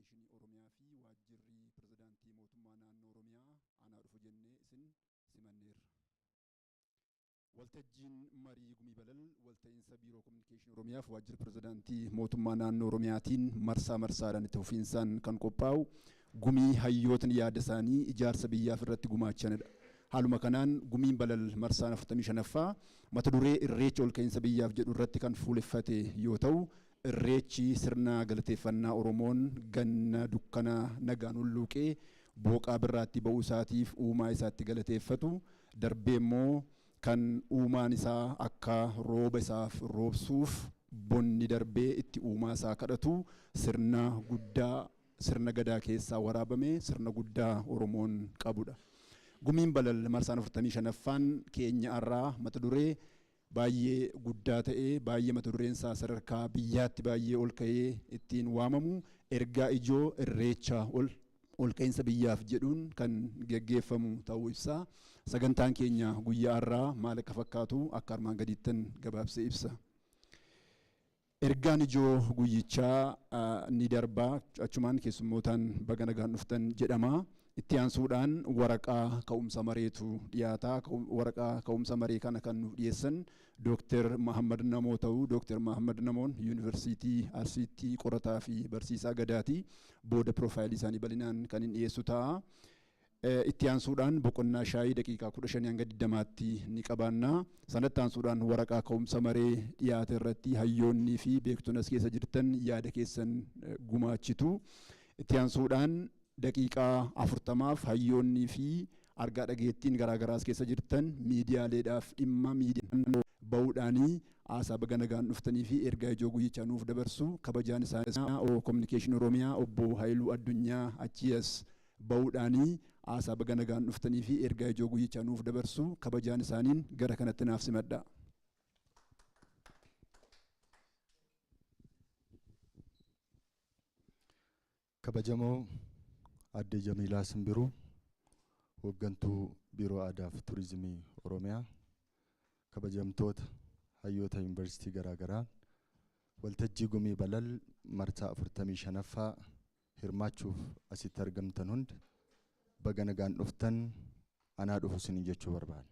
Kominikeeshinii Oromiyaa fi Waajjirri Pirezidaantii Mootummaa Naannoo Oromiyaa anaa dhufu jennee isin simanneerra. Waltajjiin marii Gumii Balal walta'iinsa Biiroo Kominikeeshinii Oromiyaa fi Waajjira Pirezidaantii Mootummaa Naannoo Oromiyaatiin marsaa marsaadhaan itti fufiinsaan kan qophaa'u gumii hayyootni yaada isaanii ijaarsa biyyaaf irratti gumaachanidha. Haaluma kanaan Gumiin Balal marsaan 45ffaa mata duree Irreecha Olka'iinsa Biyyaaf jedhu irratti kan fuuleffate yoo ta'u, Irreechi sirna galateeffannaa Oromoon ganna dukkana nagaan hulluuqee booqaa birraatti ba'uu isaatiif uumaa isaa itti galateeffatu, darbee immoo kan uumaan isaa akka rooba isaaf roobsuuf bonni darbee itti uumaa isaa kadhatu sirna guddaa sirna Gadaa keessaa waraabame sirna guddaa Oromoon qabudha. Gumiin Balal marsaan 45ffaan keenya har'aa mata duree baay'ee guddaa ta'e, baay'ee mata dureen isaa sadarkaa biyyaatti baay'ee ol ka'ee ittiin waamamu, ergaa ijoo Irreecha ol olka'iinsa biyyaaf jedhuun kan geggeeffamu ta'uu ibsa. Sagantaan keenya guyyaa har'aa maal akka fakkaatu akka armaan gadiittan gabaabsee ibsa. Ergaan ijoo guyyichaa ni darba. Achumaan keessummootaan baga nagaan dhuftan jedhama. Itti aansuudhaan waraqaa ka'umsa mareetu dhiyaata. Waraqaa ka'umsa maree kana kan nuuf dhiyeessan Dooktar Mahammad Namoo ta'u. Dooktar Mahammad Namoon Yuunivarsiitii Arsiitti qorataa fi barsiisaa Gadaati. Booda piroofaayilii isaanii bal'inaan kan hin dhiyeessu ta'a. Itti aansuudhaan boqonnaa shaayii daqiiqaa 15 hanga 20tti ni qabaanna. Sanatti aansuudhaan waraqaa ka'umsa maree dhiyaate irratti hayyoonnii fi beektonni as keessa jirtan yaada keessan gumaachitu. Itti aansuudhaan daqiiqaa 40f hayyoonnii fi argaa dhageettiin garaa garaa as keessa jirtan miidiyaaleedhaaf dhimma miidiyaa ba'uudhaanii haasaa baga nagaan dhuftanii fi ergaa ijoo guyyichaa nuuf dabarsu. Kabajaan isaanii Kominikeeshinii Oromiyaa Obbo Hayiluu Addunyaa achii as ba'uudhaanii haasaa baga nagaan dhuftanii fi ergaa ijoo guyyichaa nuuf dabarsu kabajaan isaaniin gara kanatti naaf simadhaa. Kabajamoo Aadde Jamiilaa Simbiruu, Hooggantuu Biiroo Aadaa fi Turizimii Oromiyaa, kabajamtoota hayyoota yuunivarsiitii garaagaraa, waltajjii Gumii Balal marsaa 45ffaa hirmaachuuf asitti argamtan hundi baga nagaan dhuftan, anaa dhufu isiniin jechuu barbaada.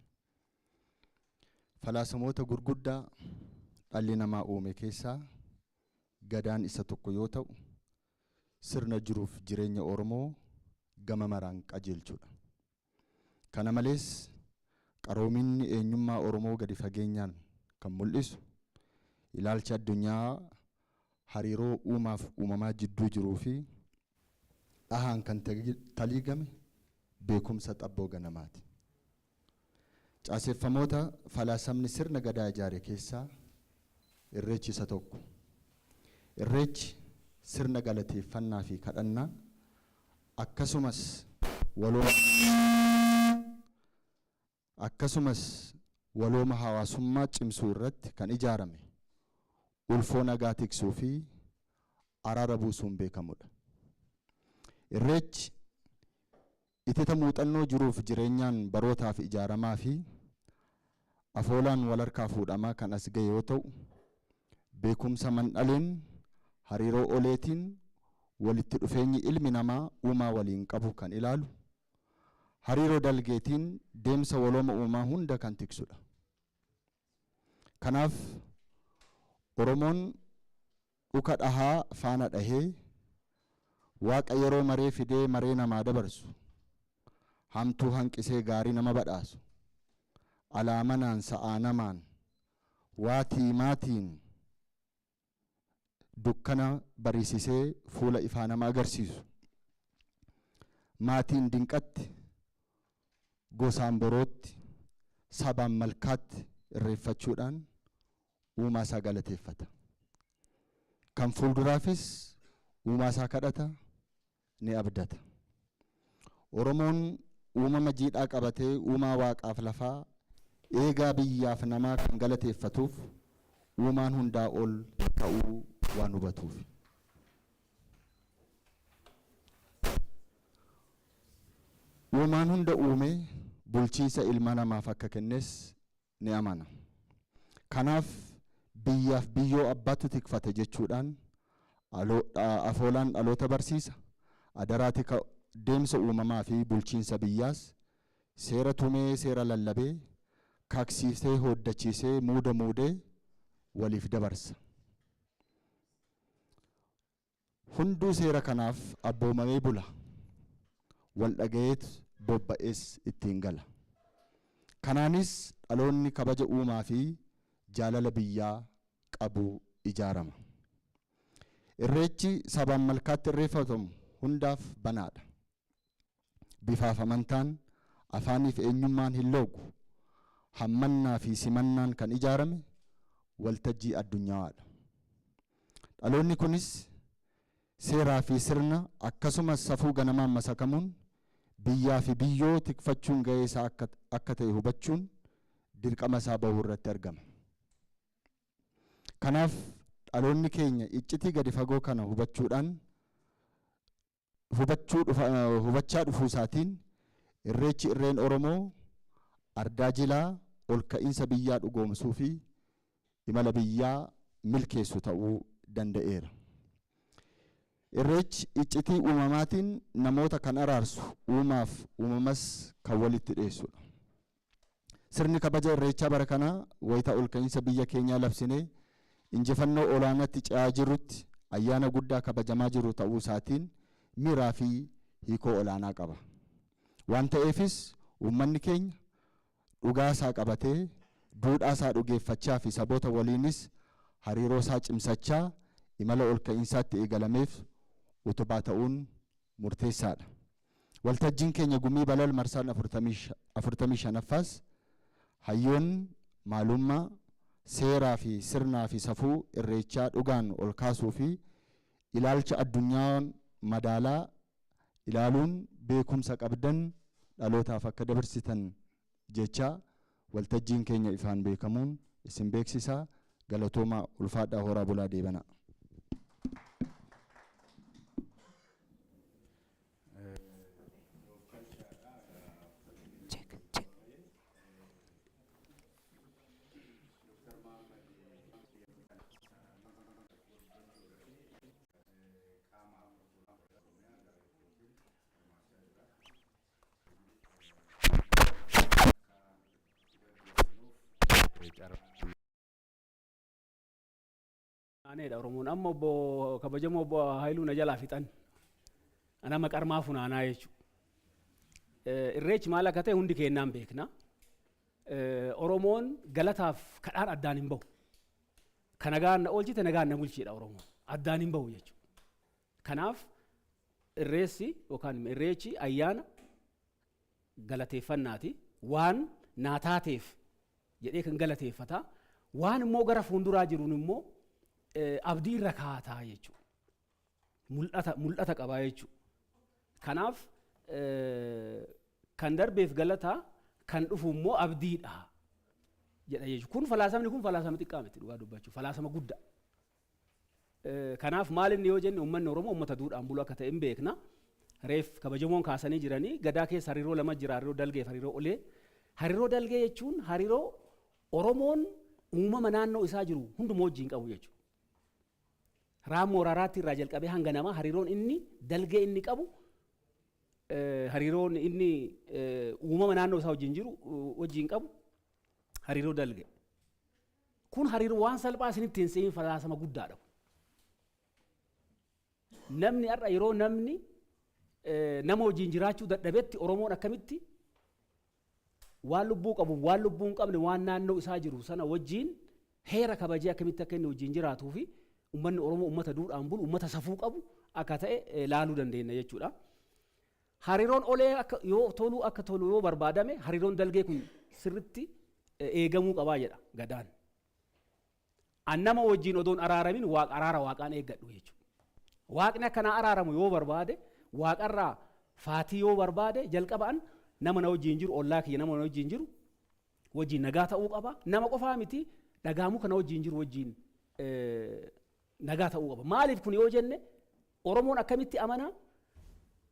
Falaasamoota gurguddaa dhalli namaa uume keessaa Gadaan isa tokko yoo ta'u, sirna jiruuf jireenya Oromoo gama maraan qajeelchudha. Kana malees qaroominni eenyummaa Oromoo gadi fageenyaan kan mul'isu, ilaalcha addunyaa hariiroo uumaaf uumamaa jidduu jiruu fi dhahaan kan taliigame beekumsa xabboo ganamaati. Caaseffamoota falaasamni sirna Gadaa ijaare keessaa Irreechi isa tokko. Irreechi sirna galateeffannaa fi kadhannaa akkasumas walooma akkasumas walooma hawaasummaa cimsuu irratti kan ijaarame ulfoo nagaa tiksuu fi araara buusuun beekamudha. Irreechi itita muuxannoo jiruuf jireenyaan barootaaf ijaaramaa fi afoolaan walharkaa fuudhamaa kan as gahe yoo ta'u, beekumsa mandhaleen, hariiroo oleetiin walitti dhufeenyi ilmi namaa uumaa waliin qabu kan ilaalu, hariiroo dalgeetiin deemsa walooma uumaa hunda kan tiksudha. Kanaaf Oromoon dhuka dhahaa faana dhahee, Waaqa yeroo maree fidee maree namaa dabarsu, hamtuu hanqisee gaarii nama badhaasu, alaa manaan sa'aa namaan, waatii maatiin dukkana bariisisee fuula ifaa nama agarsiisu, maatiin dinqatti, gosaan borootti, sabaan malkaatti irreeffachuudhaan uumaa isaa galateeffata. Kan fuulduraafis uumaa isaa kadhata, ni abdata. Oromoon uumama jiidhaa qabatee uumaa waaqaaf lafaa, eegaa biyyaaf namaa kan galateeffatuuf uumaan hundaa ol ta'uu waan hubatuufi. Uumaan hunda uume bulchiinsa ilma namaaf akka kennes ni amana. Kanaaf biyyaaf biyyoo abbaatu tikfata jechuudhaan Afoolaan dhaloota barsiisa. Adaraati deemsa uumamaa fi bulchiinsa biyyaas seera tumee, seera lallabee, kaksiisee, hooddachiisee, muuda muudee waliif dabarsa. Hunduu seera kanaaf abboomamee bula. Wal dhagayeet bobba'ees ittiin gala. Kanaanis dhaloonni kabaja uumaa fi jaalala biyyaa qabu ijaarama. Irreechi sabaan malkaatti irreeffatamu hundaaf banaadha. Bifaaf amantaan, afaaniif eenyummaan hin loogu. Hammannaa fi simannaan kan ijaarame waltajjii addunyaadha. Dhaloonni kunis seeraa fi sirna akkasumas safuu ganamaan masakamuun biyyaa fi biyyoo tikfachuun gahee isaa akka ta'e hubachuun dirqama isaa bahuu irratti argama. Kanaaf dhaloonni keenya iccitii gadi fagoo kana hubachuudhaan hubachaa dhufuu isaatiin irreechi irreen Oromoo ardaa jilaa ol ka'iinsa biyyaa dhugoomsuu fi imala biyyaa milkeessu ta'uu danda'eera. Irreechi iccitii uumamaatiin namoota kan araarsu, uumaaf uumamas kan walitti dhiyeessudha. Sirni kabaja irreechaa bara kanaa wayita ol ka'iinsa biyya keenyaa labsinee injifannoo olaanaatti ce'aa jirrutti ayyaana guddaa kabajamaa jiru ta'uu isaatiin miiraa fi hiikoo olaanaa qaba. Waan ta'eefis uummanni keenya dhugaa isaa qabatee, duudhaa isaa dhugeeffachaa fi saboota waliinis hariiroo isaa cimsachaa imala ol ka'iinsaatti eegalameef utubaa ta'uun murteessaadha. Waltajjiin keenya Gumii Balal marsaan 45ffaas hayyoonni maalummaa seeraa fi sirnaa fi safuu irreechaa dhugaan ol kaasuu fi ilaalcha addunyaan madaalaa ilaaluun beekumsa qabdan dhalootaaf akka dabarsitan jecha waltajjiin keenya ifaan beekamuun isin beeksisaa. Galatoomaa, ulfaadhaa, horaa bulaa, deebanaa. Check, check. Aaneedha Oromoon amma obbo kabajamoo obbo Haayiluu na jalaa fixan. Anama qarmaa funaanaa jechuudha. Irreechi maal akka ta'e hundi keenyaan beekna. Oromoon galataaf kadhaan addaan hin bahu. Ka nagaan na oolchite nagaan na bulchiidha Oromoon. Addaan hin bahu jechuudha. Kanaaf irreessi yookaan irreechi ayyaana galateeffannaati. Waan naa taateef jedhee kan galateeffata. Waan immoo gara fuulduraa jiruun immoo abdii irra kaataa jechuudha. Mul'ata qabaa jechuudha. Kanaaf kan darbeef galata, kan dhufu immoo abdiidha jedha jechuudha. Kun falaasamni kun falaasama xiqqaa miti, dhugaa dubbachuu falaasama guddaa. Kanaaf maal inni yoo jenne, uummanni Oromoo uummata duudhaan bulu akka ta'e hin beekna. Reef kabajamoon kaasanii jiranii, gadaa keessa hariiroo lama jira: hariiroo dalgee fi hariiroo olee. Hariiroo dalgee jechuun hariiroo Oromoon uumama naannoo isaa jiru hunduma wajjin qabu jechuudha. Raammoo raaraatti irraa jalqabee hanga namaa hariiroon inni dalgee inni qabu, hariiroon inni uumama naannoo isaa wajjin jiru wajjin qabu hariiroo dalgee. Kun hariiroo waan salphaa isinitti hin se'in, falaasama guddaadha. Namni har'a yeroo namni nama wajjin jiraachuu dadhabetti Oromoon akkamitti waan lubbuu qabu, waan lubbuu hin qabne, waan naannoo isaa jiru sana wajjin heera kabajee akkamitti akka inni wajjin jiraatuu fi uummanni Oromoo uummata duudhaan bulu, uummata safuu qabu akka ta'e laaluu dandeenya jechuudha. Hariiroon olee akka yoo tolu, akka tolu yoo barbaadame, hariiroon dalgee kun sirritti eegamuu qabaa jedha gadaan. An nama wajjin odoon araaramin waaqa araara waaqaan eeggadhu jechuudha. Waaqni akka naa araaramu yoo barbaade, waaqarraa faatii yoo barbaade, jalqaba an nama na wajjin jiru, ollaa kiyya nama na wajjin jiru wajjin nagaa ta'uu qaba. Nama qofaa miti, dhagaa muka na wajjin jiru wajjin nagaa ta'uu qaba. Maaliif kun yoo jenne, Oromoon akkamitti amana?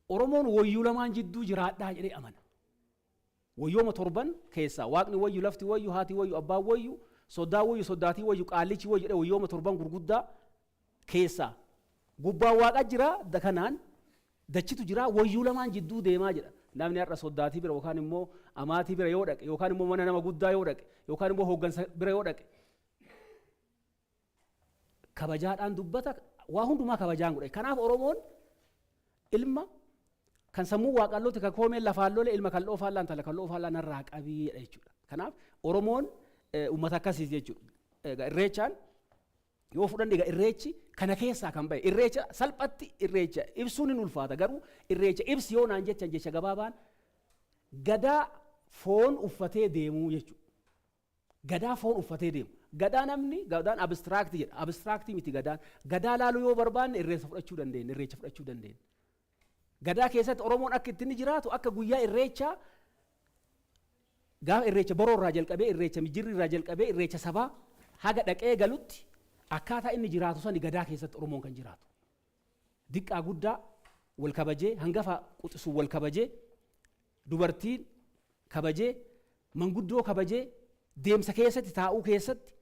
Oromoon wayyuu lamaan jidduu jiraadhaa jedhee amana. Wayyooma torban keessaa waaqni wayyu, lafti wayyu, haati wayyu, abbaan wayyu, soddaan wayyu, soddaatii wayyu, qaallichi wayyu jedhee wayyooma torban gurguddaa keessaa Gubbaan Waaqa jira, kanaan dachitu jira, wayyuu lamaan jidduu deemaa jedha. Namni har'a soddaatii bira yookaan immoo amaatii bira yoo dhaqe, yookaan immoo mana nama guddaa yoo dhaqe, yookaan immoo hooggansa bira yoo dhaqe, kabajaadhaan dubbata, waa hundumaa kabajaan godhe. Kanaaf Oromoon ilma kan sammuu waaqallooti kan koomeen lafaan lole, ilma kan loofaallaa, intala kan loofaallaa narraa qabii jedha jechuudha. Kanaaf Oromoon uummata akkasiis jechuudha. Egaa Irreechaan yoo fudhanne, egaa Irreechi kana keessaa kan bahe. Irreecha salphatti Irreecha ibsuun hin ulfaata, garuu Irreecha ibsi yoo naan jechan, jecha gabaabaan Gadaa foon uffatee deemuu jechuudha. Gadaa foon uffatee deemu. Gadaa namni gadaan abstract jedha. Abstract miti gadaan. Gadaa laaluu yoo barbaanne Irreessa fudhachuu dandeenya. Irreecha fudhachuu dandeenya. Gadaa keessatti Oromoon akka ittiin jiraatu, akka guyyaa Irreechaa, gaafa Irreecha boroo irraa jalqabee, Irreecha Mijirri irraa jalqabee, Irreecha sabaa haga dhaqee galutti akkaataa inni jiraatu sani Gadaa keessatti Oromoon kan jiraatu. Diqqaa guddaa wal kabajee, hangafa quxisuu wal kabajee, dubartiin kabajee, manguddoo kabajee, deemsa keessatti, taa'uu keessatti,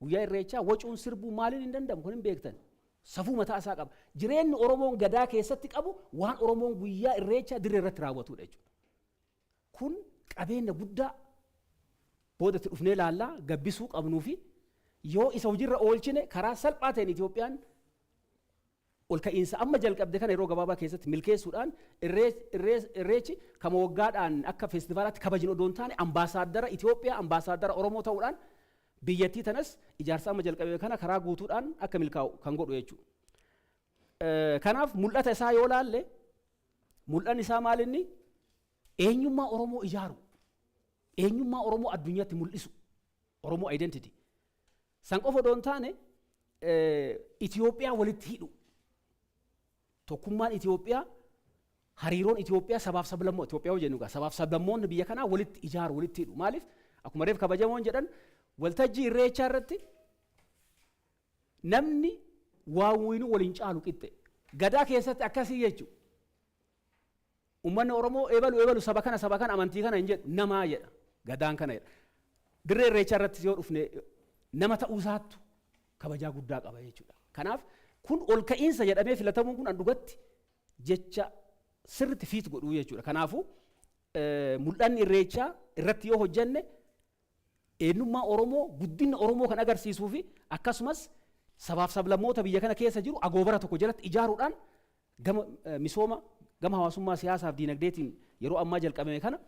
guyyaa Irreechaa wacuun, sirbuu, maaliin hin danda'amu, kun hin beektan. Safuu mataa isaa qaba. Jireenyi Oromoon Gadaa keessatti qabu waan Oromoon guyyaa Irreechaa dirree irratti raawwatudha jechuudha. Kun qabeenya guddaa boodatti dhufnee laallaa gabbisuu qabnuu fi yoo isa hojiirra oolchine karaa salphaa ta'een Itoophiyaan ol ka'iinsa amma jalqabde kana yeroo gabaabaa keessatti milkeessuudhaan, Irreechi kama waggaadhaan akka feestivaalaatti kabajnu odoo hin taane, ambaasaaddara Itoophiyaa, ambaasaaddara Oromoo ta'uudhaan biyyattii tanas ijaarsa amma jalqabe kana karaa guutuudhaan akka milkaa'u kan godhu jechuudha. Kanaaf mul'ata isaa yoo laalle, mul'anni isaa maal inni? Eenyummaa Oromoo ijaaru, eenyummaa Oromoo addunyaatti mul'isu, Oromoo identity. San qofa odoo hin taane Itoophiyaa walitti hidhu. Tokkummaan Itoophiyaa, hariiroon Itoophiyaa sabaaf sablammoo Itoophiyaa yoo jennu egaa sabaaf sablammoonni biyya kanaa walitti ijaaru, walitti hidhu. Maaliif? Akkuma reef kabajamoon jedhan, waltajjii Irreechaa irratti namni waa wiinuu waliin caalu qixxe. Gadaa keessatti akkasii jechuudha. Uummanni Oromoo ebalu ebalu, saba kana, saba kana, amantii kana hin jedhu, namaa jedha. Gadaan kana jedha. Dirree Irreechaa irratti yoo dhufne nama ta'uu isaattu kabajaa guddaa qaba jechuudha. Kanaaf kun ol ka'iinsa jedhamee filatamuun kun an dhugatti jecha sirritti fit godhuu jechuudha. Kanaafuu mul'anni Irreechaa irratti yoo hojjenne eenyummaa Oromoo, guddina Oromoo kan agarsiisuu fi akkasumas sabaaf sablammoota biyya kana keessa jiru agoobara tokko jalatti ijaaruudhaan gama misooma, gama hawaasummaa, siyaasaaf diinagdeetiin yeroo ammaa jalqabame kana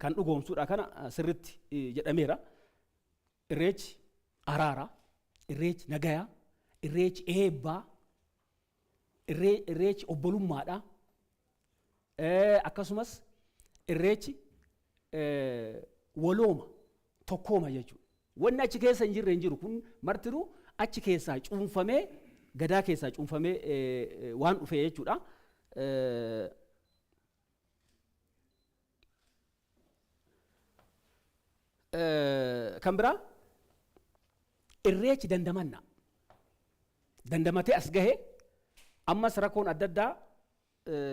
kan dhugoomsuudha, kana sirritti jedhameera. Irreechi araara, Irreechi nagaya, Irreechi eebbaa, Irreechi obbolummaadha. Akkasumas Irreechi walooma, tokkooma jechuudha. Wanni achi keessa hin jirre hin jiru, kun martinuu achi keessaa cuunfamee, Gadaa keessaa cuunfamee waan dhufe jechuudha. Kan biraa Irreechi dandamanna. Dandamatee as gahe. Ammas rakkoon adda addaa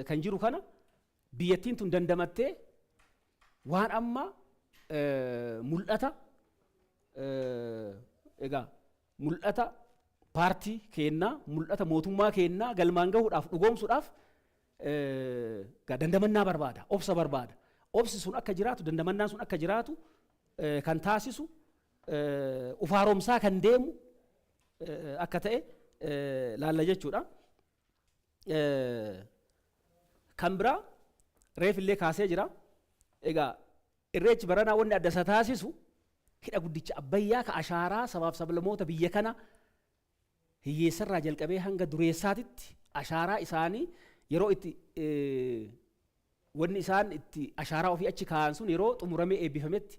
kan jiru kana biyyattiin tun dandamattee waan amma mul'ata, egaa mul'ata paartii keennaa, mul'ata mootummaa keennaa galmaan gahuudhaaf, dhugoomsuudhaaf dandamannaa barbaada, obsa barbaada. Obsi sun akka jiraatu, dandamannaan sun akka jiraatu kan taasisu, ufaaromsaa kan deemu akka ta'e laalla jechuudha. Kan biraa reef illee kaasee jira. Egaa Irreechi baranaa wanni adda isa taasisu hidha guddicha Abbayyaa ka ashaaraa sabaaf sablamoota biyya kana hiyyeessarraa jalqabee hanga dureessaatitti ashaaraa isaanii yeroo itti wanni isaan itti ashaaraa ofii achi kaa'an sun yeroo xumuramee eebbifametti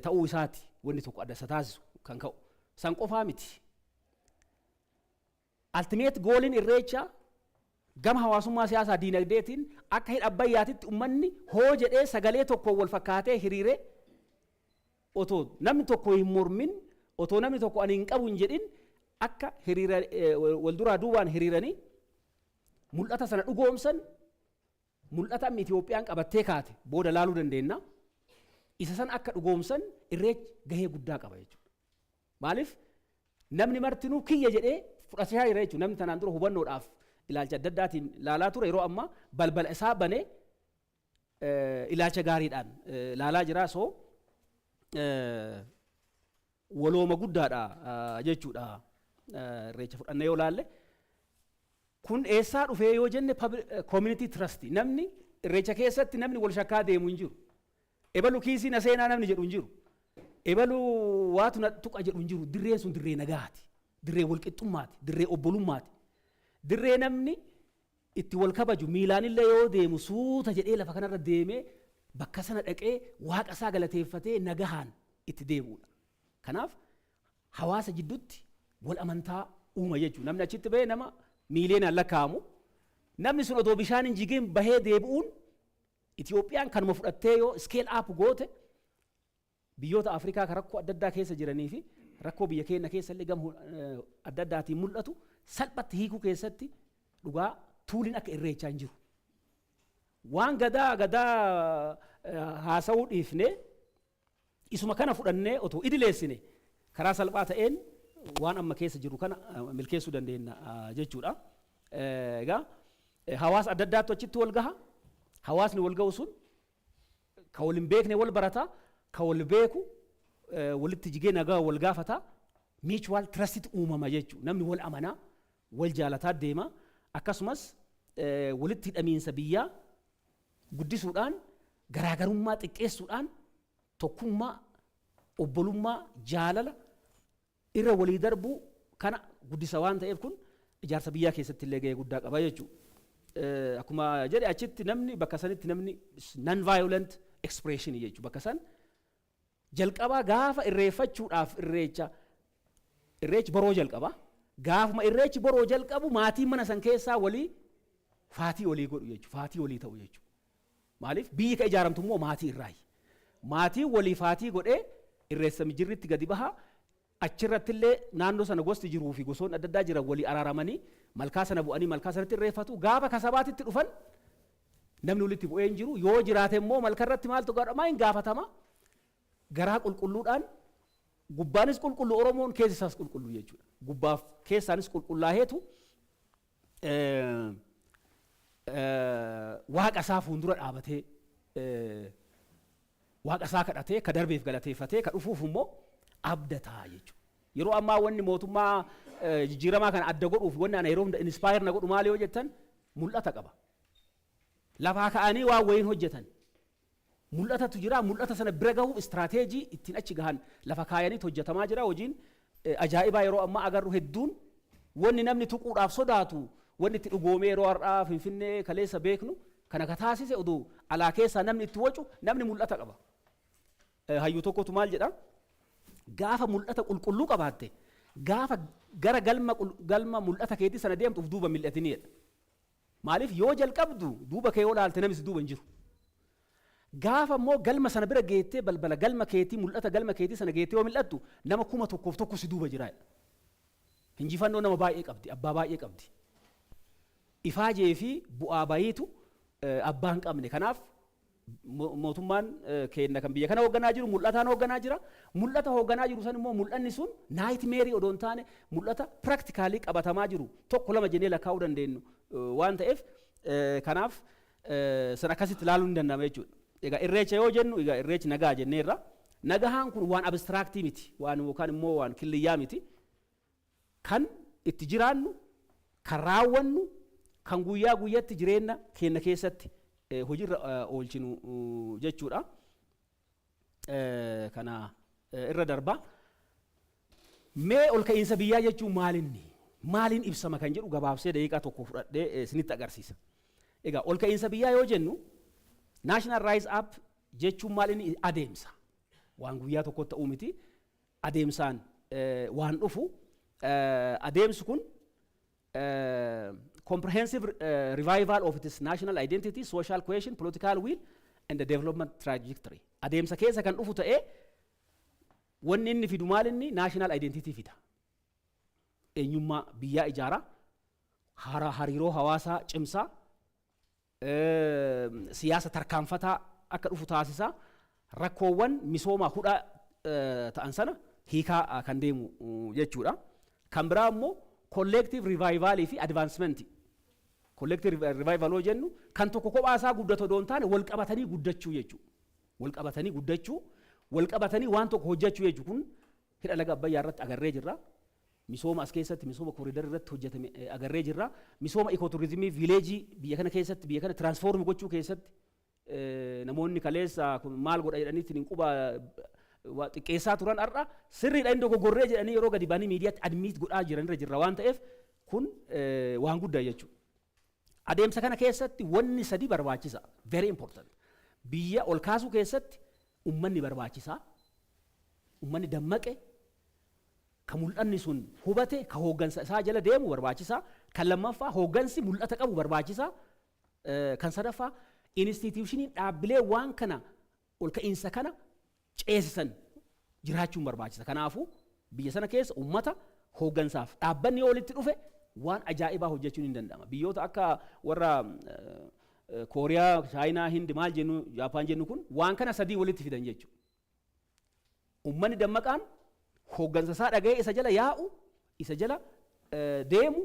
ta'uu isaati wanni tokko adda isa taasisu kan ka'u. San qofaa miti. Ultimate goaliin Irreechaa gama hawaasummaa, siyaasaa, diinagdeetiin akka hidha Abbayyaatitti uummanni hoo jedhee sagalee tokkoon wal fakkaatee hiriiree, otoo namni tokko hin mormin, otoo namni tokko ani hin qabu hin jedhin, akka hiriira wal duraa duubaan hiriiranii mul'ata sana dhugoomsan, mul'ata amma Itoophiyaan qabattee kaate booda laaluu dandeenya. Isa sana akka dhugoomsan Irreechi gahee guddaa qaba jechuudha. Maaliif? Namni martinuu kiyya jedhee fudhachaa jira jechuudha. Namni tanaan dura hubannoodhaaf ilaalcha adda addaatiin laalaa ture, yeroo ammaa balbala isaa banee ilaalcha gaariidhaan laalaa jira. So walooma guddaadha jechuudha Irreecha fudhannee yoo laalle. Kun eessaa dhufee yoo jenne, community trust. Namni Irreecha keessatti namni wal shakkaa deemu hin jiru. Ebalu kiisii na seenaa namni jedhu hin jiru. Ebalu waatu na tuqa jedhu hin jiru. Dirreen sun dirree nagaati. Dirree walqixxummaati. Dirree obbolummaati. Dirree namni itti wal kabaju, miilaanillee yoo deemu suuta jedhee lafa kanarra deemee bakka sana dhaqee waaqa isaa galateeffatee nagahaan itti deebi'udha. Kanaaf hawaasa jidduutti wal amantaa uuma jechuudha. Namni achitti bahee nama miiliyoonaan lakkaa'amu. Namni sun otoo bishaan hin jigin bahee deebi'uun, Itiyoophiyaan kanuma fudhattee yoo scale up goote, biyyoota Afrikaa kan rakkoo adda addaa keessa jiranii fi rakkoo biyya keenya keessa illee gama adda addaatiin mul'atu salphatti hiikuu keessatti dhugaa tooliin akka Irreechaa hin jiru. Waan gadaa haasa'uu dhiifnee isuma kana fudhannee otoo idileessine, karaa salphaa ta'een waan amma keessa jiru kana milkeessuu dandeenya jechuudha. Egaa hawaasa adda addaatu achitti wal gaha. Hawaasni wal ga'u sun ka wal hin beekne wal barata, ka wal beeku walitti jigee nagaa wal gaafata. Mutual trustitu uumama jechuudha. Namni wal amanaa, wal jaalataa deema. Akkasumas walitti hidhamiinsa biyyaa guddisuudhaan, garaagarummaa xiqqeessuudhaan, tokkummaa, obbolummaa, jaalala irra walii darbuu kana guddisa waan ta'eef, kun ijaarsa biyyaa keessatti illee gahee guddaa qaba jechuudha. Akkuma jedhe, achitti namni bakka sanitti namni non violent expression jechuudha. Bakka san jalqabaa gaafa irreeffachuudhaaf Irreecha, Irreechi boroo jalqaba. Gaafuma Irreechi boroo jalqabu maatiin mana san keessaa walii faatii walii godhu jechuudha. Faatii walii ta'u jechuudha. Maaliif? Biyyi ka ijaaramtu immoo maatii irraayi. Maatiin walii faatii godhee irreessa mijirritti gadi baha. Achirratti illee naannoo sana gosti jiruu fi gosoonni adda addaa jiran walii araaramanii malkaa sana bu'anii malkaa sanatti irreeffatu. Gaafa kasabaatitti dhufan namni walitti bu'ee hin jiru. Yoo jiraate immoo malka irratti maaltu godhama? Hin gaafatama. Garaa qulqulluudhaan, gubbaanis qulqullu Oromoon, keessi isaas qulqulluu jechuudha. Gubbaaf keessaanis qulqullaaheetu waaqa isaa fuuldura dhaabatee waaqa isaa kadhatee, ka darbeef galateeffatee, ka dhufuuf immoo abdataa jechuudha. Yeroo ammaa wanni mootummaa jijjiiramaa kana adda godhuuf, wanni ana yeroo hunda inspire na godhu maali yoo jettan, mul'ata qaba. Lafaa ka'anii waan wayiin hojjetan. Mul'atatu jira, mul'ata sana bira gahuuf istiraateejii ittiin achi gahan lafa kaayaniit hojjetamaa jira. Hojiin ajaa'ibaa yeroo ammaa agarru hedduun, wanni namni tuquudhaaf sodaatu, wanni itti dhugoomee yeroo har'aa Finfinnee kaleessa beeknu kana ka taasise, oduu alaa keessaa namni itti wacu, namni mul'ata qaba. Hayyuu tokkotu maal jedha? Gaafa mul'ata qulqulluu qabaatte, gaafa gara galma mul'ata keetii sana deemtu of duuba mil'atini jedha. Maaliif? Yoo jalqabdu duuba kee yoo laalte namni si duuba hin jiru. Gaafa immoo galma sana bira geettee, balbala galma keetii, mul'ata galma keetii sana geettee yoo mil'attu, nama 1001 si duuba jira. Injifannoo nama baay'ee qabdi, abbaa baay'ee qabdi. Ifaajee fi bu'aa bayiitu abbaa hin qabne. Kanaaf mootummaan keenya kan biyya kana hoogganaa jiru mul'ataan hoogganaa jira. Mul'ata hoogganaa jiru san immoo, mul'anni sun nightmare odoo hin taane, mul'ata practically qabatamaa jiru tokko lama jennee lakkaa'uu dandeenyu waan ta'eef, kanaaf san akkasitti ilaaluun ni danda'ama jechuudha. Egaa Irreecha yoo jennu, egaa Irreechi nagaa jenneerra. Nagahaan kun waan abstract miti, waan yookaan immoo waan killiyyaa miti. Kan itti jiraannu, kan raawwannu, kan guyyaa guyyatti jireenya keenya keessatti hojiirra oolchinu jechuudha. Kana irra darba. Mee ol ka'iinsa biyyaa jechuun maalinni? Maaliin ibsama kan jedhu gabaabsee daqiiqaa tokko fudhadhee isinitti agarsiisa. Egaa ol ka'iinsa biyyaa yoo jennu, national rise up jechuun maal inni? Adeemsa. Waan guyyaa tokkotti ta'uu miti. Adeemsaan waan dhufu. Adeemsi kun comprehensive revival of its national identity, social cohesion, political will and the development trajectory. Adeemsa keessa kan dhufu ta'ee, wanni inni fidu maal inni? National identity fida. Eenyummaa biyyaa ijaara, hariiroo hawaasaa cimsaa, siyaasa tarkaanfataa akka dhufu taasisa, rakkoowwan misoomaa hudhaa ta'an sana hiikaa kan deemu jechuudha. Kan biraa immoo Collective revival fi advancement. Collective revival yoo jennu, kan tokko kophaa isaa guddatu odoo hin taane, wal qabatanii guddachuu jechuudha. Wal qabatanii guddachuu, wal qabatanii waan tokko hojjechuu jechuudha. Kun hidha laga Abbayyaa irratti agarree jirra. Misooma as keessatti, misooma corridor irratti hojjetame agarree jirra. Misooma ecotourism village biyya kana keessatti, biyya kana transform gochuu keessatti, namoonni kaleessa kun maal godha jedhanii ittiin quba waa xiqqeessaa turan, har'a sirriidha, inni dogoggorree jedhanii yeroo gadi ba'anii miidiyaatti admit godhaa jiran irra jirra waan ta'eef, kun waan guddaa jechuudha. Adeemsa kana keessatti wanni sadi barbaachisa. Very important. Biyya ol kaasuu keessatti ummanni barbaachisaa. Ummanni dammaqe, ka mul'anni sun hubate, ka hooggansa isaa jala deemu barbaachisaa. Kan lammaffaa, hooggansi mul'ata qabu barbaachisaa. Kan sadaffaa, institutioniin dhaabbilee waan kana ol ka'iinsa kana ceesisan jiraachuun barbaachisa. Kanaafuu biyya sana keessa ummata, hooggansaaf dhaabbanni yoo walitti dhufe, waan ajaa'ibaa hojjechuun hin danda'ama. Biyyoota akka warra Kooriyaa, Chaayinaa, Hindi maal jennu, Jaapaan jennu kun waan kana sadii walitti fidan jechuudha. Ummanni dammaqaan hooggansa isaa dhaga'ee isa jala yaa'u, isa jala deemu,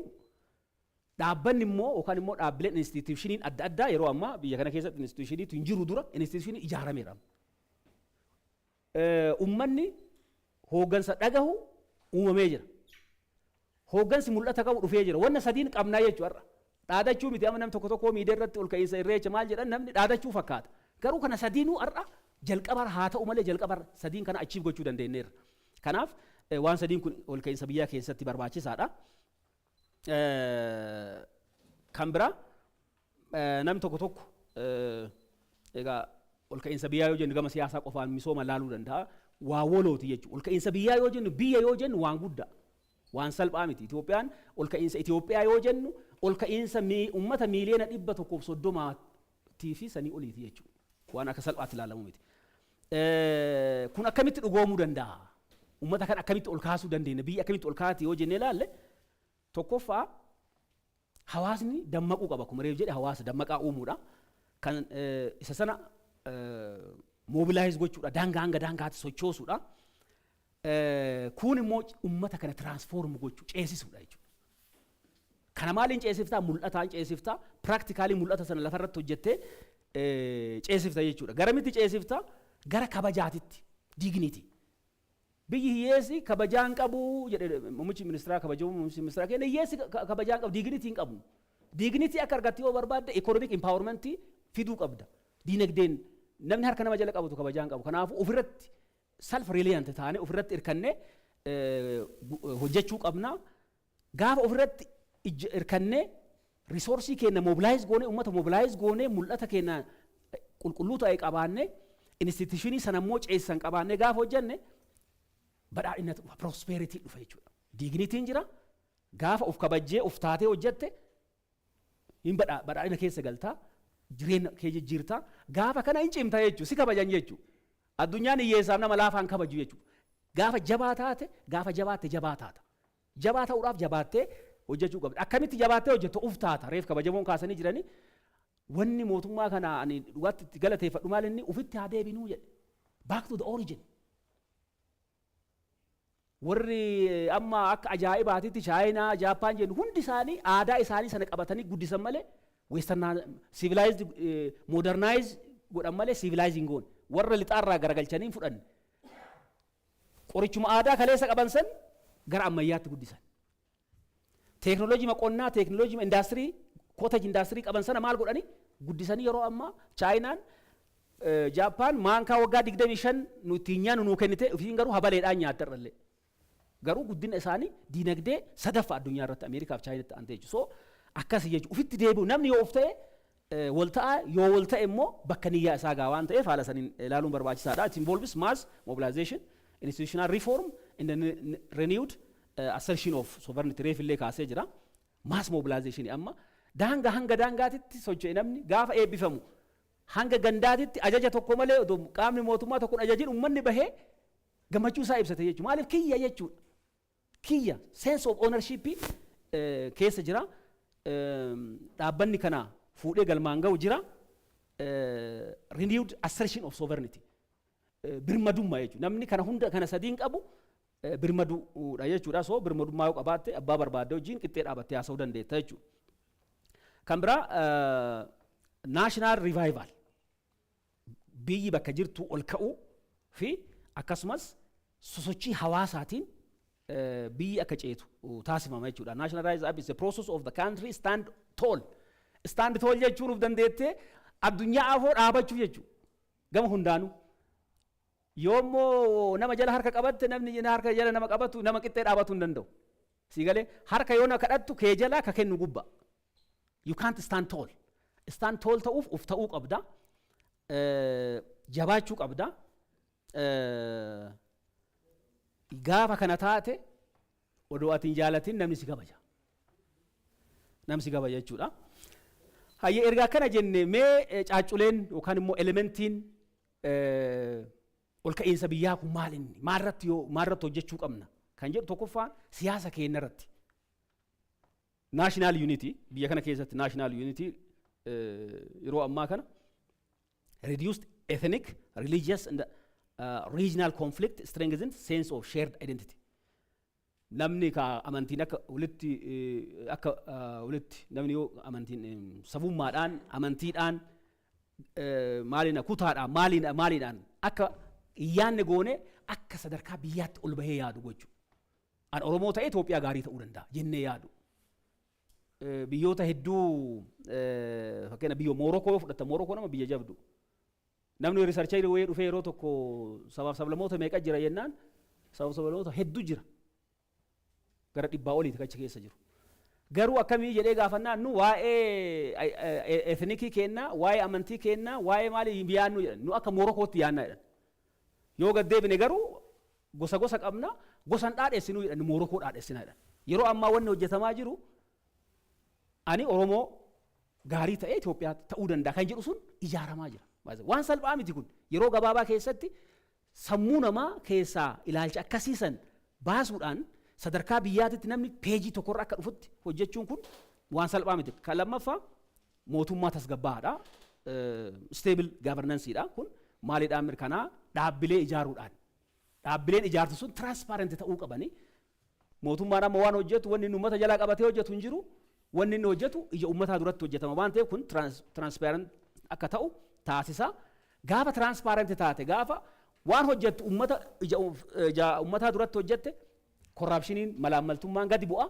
dhaabbanni immoo yookaan immoo dhaabbileen institutioniin adda addaa, yeroo ammaa biyya kana keessatti institutioniitu hin jiru dura, institutioniin ijaarameera. Ummanni hooggansa dhagahu uumamee jira. Hooggansi mul'ata qabu dhufee jira. Wanna sadiin qabnaa jechuudha har'a. Dhaadachuu miti. Amma namni tokko tokko miidiyaa irratti ol ka'iinsa Irreecha maal jedhan, namni dhaadachuu fakkaata. Garuu kana sadiinuu har'a jalqabarra haa ta'u malee, jalqabarra sadiin kana achiif gochuu dandeenyeerra. Kanaaf waan sadiin kun ol ka'iinsa biyyaa keessatti barbaachisaadha. Kan biraa, namni tokko tokko egaa ol ka'iinsa biyyaa yoo jennu gama siyaasaa qofaan misooma laaluu danda'a. Waa walooti jechuudha. Ol ka'iinsa biyyaa yoo jennu, biyya yoo jennu, waan guddaa. Waan salphaa miti. Itoophiyaan, ol ka'iinsa Itoophiyaa yoo jennu, ol ka'iinsa uummata 130,000,000 fi sanii oliiti jechuudha. Waan akka salphaatti ilaalamu miti. Kun akkamitti dhugoomuu danda'a? Uummata kan akkamitti ol kaasuu dandeenya? Biyya akkamitti ol kaati yoo jennee ilaalle, tokkoffaa hawaasni dammaquu qaba. Akkuma reef jedhe, hawaasa dammaqaa uumuudha. Kan isa sana mobilize gochuudha. Daangaa hanga daangaatti sochoosuudha. Kun immoo uummata kana transform gochuu, ceesisuudha jechuudha. Kana maaliin ceesiftaa? Mul'ataan ceesiftaa. Practically mul'ata sana lafarratti hojjettee ceesifta jechuudha. Garamitti ceesiftaa? Gara kabajaatitti. Dignity. Biyyi hiyyeessi kabajaa hin qabu jedhe muummichi ministeeraa, kabajamoo muummichi ministeeraa keenya. Hiyyeessi kabajaa hin qabu, dignity hin qabu. Dignity akka argattu yoo barbaadde, economic empowerment fiduu qabda. Diinagdeen namni harka nama jala qabatu kabajaa hin qabu. Kanaafuu ofirratti self reliant taane, ofirratti hirkannee hojjechuu qabna. Gaafa ofirratti hirkannee, resource keenya mobilize goonee, uummata mobilize goonee, mul'ata keenya qulqulluu ta'e qabaannee, institution sana immoo ceessisan qabaannee gaafa hojjenne, badhaadhina dhufa, prosperity dhufa jechuudha. Dignityn jira. Gaafa of kabajjee of taatee hojjette, hin badhaadhina keessa galtaa, jireenya kee jijjiirtaa, gaafa kana hin cimta jechuudha, si kabajan jechuudha. Addunyaan hiyyeessaaf nama laafaan kabaju jechuudha. Gaafa jabaa taate, gaafa jabaatte jabaa taata. Jabaa ta'uudhaaf jabaattee hojjechuu qabda. Akkamitti jabaattee hojjettu? Uf taata. Reef kabajamoon kaasanii jiranii, wanni mootummaa kana ani dhugaatti itti galateeffadhu maal inni ufitti haa deebinuu jedhe. Back to the origin. Warri amma akka ajaa'ibaatitti Chaayinaa, Jaappaan jennu hundi isaanii aadaa isaanii sana qabatanii guddisan malee, western civilized modernize godhan malee civilize hin goone. Warra lixaarraa garagalchanii hin fudhanne. Qorichuma aadaa kaleessa qaban san gara ammayyaatti guddisan. Teeknooloojii qonnaa, teeknooloojii indaastirii, cottage industry qaban sana maal godhanii guddisanii, yeroo ammaa Chaayinaan, Jaappaan maankaa waggaa 25 nu ittiin nyaannu nuu kennite, ofiin garuu habaleedhaan nyaatte irrallee. Garuu guddina isaanii diinagdee sadaffaa addunyaa irratti Ameerikaaf Chaayinaatti aantee jechuudha. So akkasi jechuudha. Ufitti deebi'u, namni yoo of ta'e wal ta'a, yoo wal ta'e immoo bakka niyyaa isaa gaa waan ta'eef, haala saniin ilaaluun barbaachisaadha. It involves mass mobilization, institutional reform and the renewed assertion of sovereignty, reef illee kaasee jira. Mass mobilization, amma daangaa hanga daangaatitti socho'e namni gaafa eebbifamu, hanga gandaatitti ajaja tokko malee, otoo qaamni mootummaa tokko hin ajajin, uummanni bahee gammachuu isaa ibsate jechuudha. Maaliif? Kiyya jechuudha. Kiyya, sense of ownership keessa jira. Dhaabbanni kana fuudhee galmaan ga'u jira. Renewed assertion of sovereignty. Birmadummaa jechuudha. Namni kana hunda, kana sadiin qabu. Birmaduudha jechuudha. So birmadummaa yoo qabaatte, abbaa barbaadde wajjin qixxee dhaabattee haasa'uu dandeetta jechuudha. Kan biraa national revival, biyyi bakka jirtu ol ka'uu fi akkasumas sosochii hawaasaatiin biyyi akka ceetu taasifama jechuudha. National rise up is a process of the country stand tall. Stand tall jechuun uf dandeettee addunyaa afoo dhaabachuu jechuudha. Gama hundaanuu. Yoommoo nama jala harka qabatte, namni harka jala nama qabatu nama qixxee dhaabatu hin danda'u. Si galee? Harka yoo na kadhattu kee jala ka kennu gubba. You can't stand tall. Stand tall ta'uuf uf ta'uu qabda. Jabaachuu qabda. Gaafa kana taate, odoo ati hin jaalatin namni si kabaja. Namni si kabaja jechuudha. Hayyee, ergaa akkana jenne, mee caacculeen yookaan immoo elementiin ol ka'iinsa biyyaa kun maal inni maalirratti yoo maalirratti hojjechuu qabna kan jedhu, tokkoffaan siyaasa keenya irratti. National unity, biyya kana keessatti national unity yeroo ammaa kana reduced ethnic, religious and regional conflict, strengthened sense of shared identity. Namni ka amantiin akka walitti akka walitti namni yoo amantiin, sabummaadhaan, amantiidhaan, maaliin, kutaadhaan, maaliin maaliidhaan akka hin yaadne goone, akka sadarkaa biyyaatti ol bahee yaadu gochuu. An Oromoo ta'ee Itoophiyaa gaarii ta'uu danda'a jennee yaadu. Biyyoota hedduu, fakkeenya biyya Moorokoo yoo fudhatta, Moorokoo nama biyya jabdu. Namni researcher wayii dhufee yeroo tokko sabaaf sablammoota meeqa jira jennaan, sabaaf sablammoota hedduu jira. Gara 100 oliiti achi keessa jiru. Garuu akkamii jedhee gaafannaan, nu waa'ee ethnic kennaa, waa'ee amantii kennaa, waa'ee maalii yaadnu jedhan, nu akka Moorokootti yaadna jedhan. Yoo gad deebine garuu gosa gosa qabna, gosan dhaadheessinuu jedhan, Moorokoo dhaadheessina jedhan. Yeroo ammaa wanni hojjetamaa jiru ani Oromoo gaarii ta'ee Itoophiyaa ta'uu danda'a kan jedhu sun ijaaramaa jira. Waan salphaa miti kun. Yeroo gabaabaa keessatti sammuu namaa keessaa ilaalcha akkasiisan baasuudhaan sadarkaa biyyaatitti namni peejii tokkorra akka dhufutti hojjechuun kun waan salphaa miti. Kan lammaffaa mootummaa tasgabbaa'aadha. Stable governanceedha. Kun maaliidhaan mirkanaa? Dhaabbilee ijaaruudhaan. Dhaabbileen ijaartu sun transparent ta'uu qabani. Mootummaan amma waan hojjetu, wanni inni uummata jalaa qabatee hojjetu hin jiru. Wanni inni hojjetu ija uummataa duratti hojjetama waan ta'eef, kun transparent akka ta'u taasisa. Gaafa transparent taate, gaafa waan hojjettu uummata ija uummataa duratti hojjette, corruptioniin, malaammaltummaan gadi bu'a.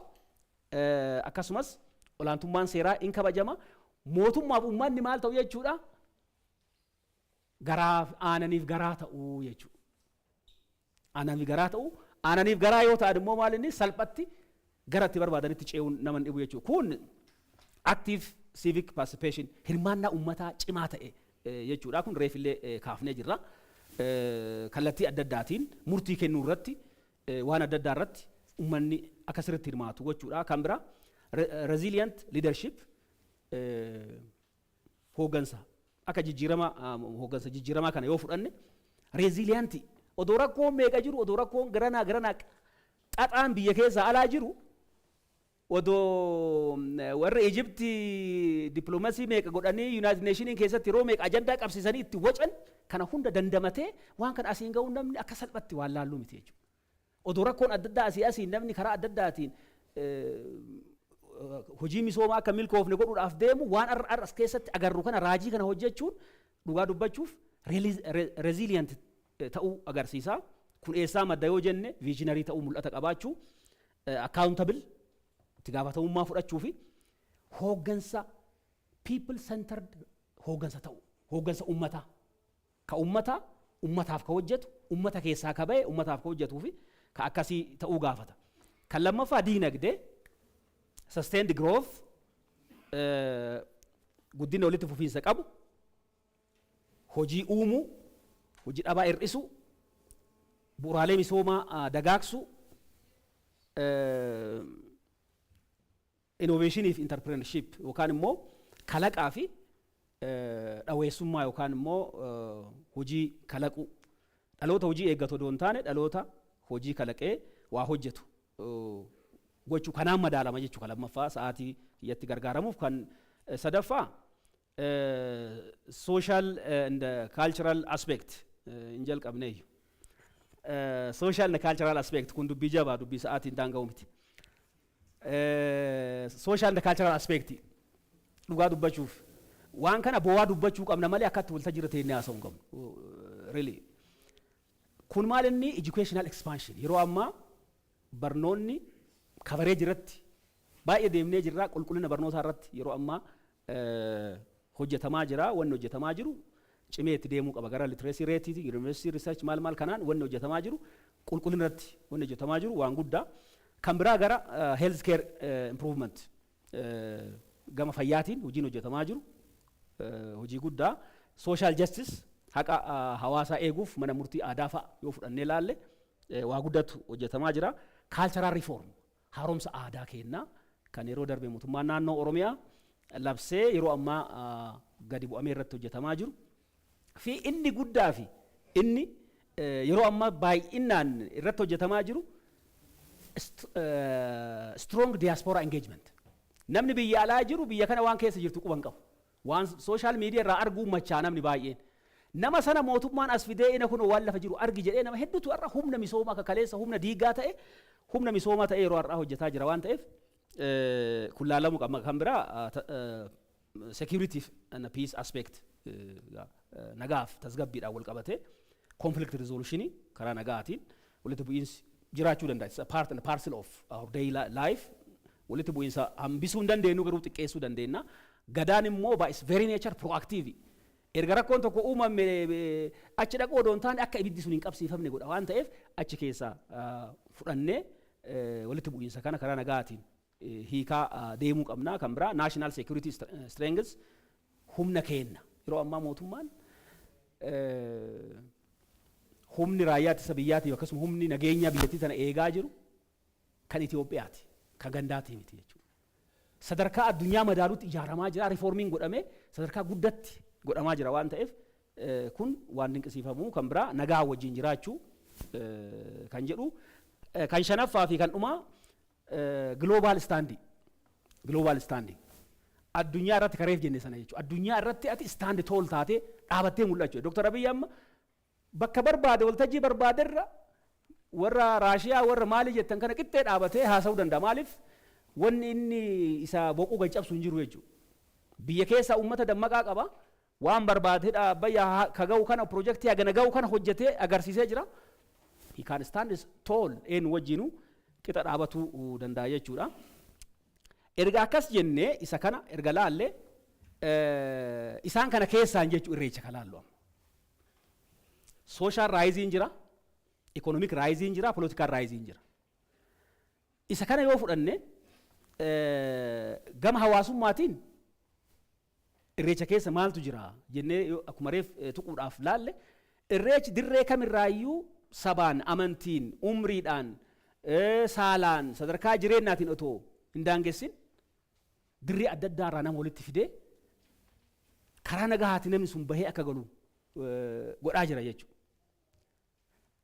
Akkasumas olaantummaan seeraa in kabajama. Mootummaaf uummanni maal ta'u jechuudha? Garaa aananiif garaa ta'uu jechuudha. Aananiif garaa ta'uu, aananiif garaa yoo ta'an immoo maal inni salphatti gara itti barbaadanitti ce'uun nama hin dhibu jechuudha. Kun active civic participation, hirmaannaa uummataa cimaa ta'e jechuudha. Kun reefillee kaafnee jirra. Kallattii adda addaatiin murtii kennuu irratti, waan adda addaa irratti uummanni akka sirriitti hirmaatu gochuudha. Kan biraa resilient leadership, hooggansa akka jijjiirama, hooggansa jijjiiramaa kana yoo fudhanne, resilient, odoo rakkoon meeqa jiru, odoo rakkoon garanaa garanaa xaxaan biyya keessa alaa jiru, odoo warra Ijipti dippiloomasii meeqa godhanii United Nationiin keessatti yeroo meeqa ajandaa qabsiisanii itti wacan, kana hunda dandamatee waan kana asiin ga'uun namni akka salphatti waan laalluu miti jechuudha. Odoo rakkoon adda addaa asii asiin namni karaa adda addaatiin hojii misoomaa akka milkoofne godhuudhaaf deemu, waan har'a as keessatti agarru kana, raajii kana hojjechuun dhugaa dubbachuuf resilient ta'uu agarsiisa. Kun eessaa madda yoo jenne, visionary ta'uu, mul'ata qabaachuu, accountable, itti gaafatamummaa fudhachuu fi hooggansa people centered hooggansa ta'u, hooggansa ummataa, ka ummataa, ummataaf ka hojjetu, ummata keessaa ka ba'e, ummataaf ka hojjetuu fi ka akkasii ta'uu gaafata. Kan lammaffaa diinagdee, sustained growth, guddina walitti fufiinsa qabu, hojii uumuu, hojii dhabaa hir'isuu, bu'uuraalee misoomaa dagaagsuu, innovationii fi entrepreneurship yookaan immoo kalaqaa fi dhaweessummaa yookaan immoo hojii kalaquu, dhaloota hojii eeggatu odoo hin taane dhaloota hojii kalaqee waa hojjetu gochuu kanaan madaalama jechuu kan lammaffaa sa'aatii kiyyatti gargaaramuuf. Kan sadaffaa social and cultural aspect hin jalqabneeyyu. Social and cultural aspect, kun dubbii jabaa, dubbii sa'aatiin daanga'u miti. Social and cultural aspect, dhugaa dubbachuuf waan kana boo'aa dubbachuu qabna malee akkatti waltajjii irra teennee haasa'uu hin qabnu. Really. Kun maal inni educational expansion, yeroo ammaa barnoonni coverage irratti baay'ee deemnee jirra. Qulqullina barnootaa irratti yeroo ammaa hojjetamaa jira. Wanni hojjetamaa jiru cimee itti deemuu qaba. Gara literacy rate, university research, maal maal kanaan wanni hojjetamaa jiru, qulqullina irratti wanni hojjetamaa jiru waan guddaa. Kan biraa gara health care improvement, gama fayyaatiin hojiin hojjetamaa jiru hojii guddaa. Social justice, haqa hawaasaa eeguuf mana murtii aadaa fa'a yoo fudhannee laalle waa guddatu hojjetamaa jira. Cultural reform, haaromsa aadaa kennaa kan yeroo darbe mootummaan naannoo Oromiyaa labsee yeroo ammaa gadi bu'amee irratti hojjetamaa jiru. Fi inni guddaa fi inni yeroo ammaa baay'inaan irratti hojjetamaa jiru strong diaspora engagement. Namni biyya alaa jiru biyya kana waan keessa jirtu quban qabu. Waan social media irraa arguu machaa namni baay'een. Nama sana mootummaan as fidee ina kun waan lafa jiru argi jedhee, nama hedduutu har'a humna misoomaa akka kaleessa humna diigaa ta'e humna misoomaa ta'e yeroo har'aa hojjetaa jira waan ta'eef kun laalamuu qaba. Kan biraa security and peace aspect, nagaaf tasgabbiidhaan wal qabatee conflict resolution, karaa nagaatiin walitti bu'iinsi jiraachuu danda'a. It's a part and parcel of our daily life. Walitti bu'iinsa hambisuu hin dandeenyu, garuu xiqqeessuu dandeenya. Gadaan immoo by its very nature proactive. Erga rakkoon tokko uumame achi dhaquu odoo hin taane akka ibiddi sun hin qabsiifamne godha waan ta'eef, achi keessaa fudhannee walitti bu'iinsa kana karaa nagaatiin hiikaa deemuu qabna. Kan biraa national security strengths, humna keenna. Yeroo ammaa mootummaan humni raayyaa ittisa biyyaatiif akkasuma humni nageenya biyyattii tana eegaa jiru kan Itoophiyaati, kan gandaatii miti jechuudha. Sadarkaa addunyaa madaalutti ijaaramaa jira, reformiin godhamee sadarkaa guddatti godhamaa jira waan ta'eef kun waan dinqisiifamuu. Kan biraa nagaa wajjin jiraachuu kan jedhu. Kan shanaffaa fi kan dhumaa global standing, global standing addunyaa irratti kareef jenne sana jechuudha. Addunyaa irratti ati stand tall taatee dhaabattee mul'achuu. Dr. Abiyyi amma bakka barbaade, waltajjii barbaaderra warra Raashiyaa, warra maalii jettan kana qixxee dhaabatee haasa'uu danda'a. Maaliif? Wanni inni isa boquu gad cabsu hin jiru jechuudha. Biyya keessa uummata dammaqaa qaba. Waan barbaadedha abbayyaa ka ga'u kana, piroojeektii hagana ga'u kana hojjetee agarsiisee jira. He can stand tall, eenyu wajjinuu qixa dhaabatuu danda'a jechuudha. Erga akkas jennee, isa kana erga laalle, isaan kana keessaan jechuu Irreecha ka laallu amma. Social riseiin jira, economic riseiin jira, political riseiin jira. Isa kana yoo fudhanne, gama hawaasummaatiin Irreecha keessa maaltu jira jennee akkuma reef tuquudhaaf laalle, Irreechi dirree kamirraayyuu sabaan, amantiin, umriidhaan, saalaan, sadarkaa jireenyaatiin otoo hin daangessin dirree adda addaa irraa nama walitti fidee karaa nagahaatiin namni sun bahee akka galu godhaa jira jechuudha.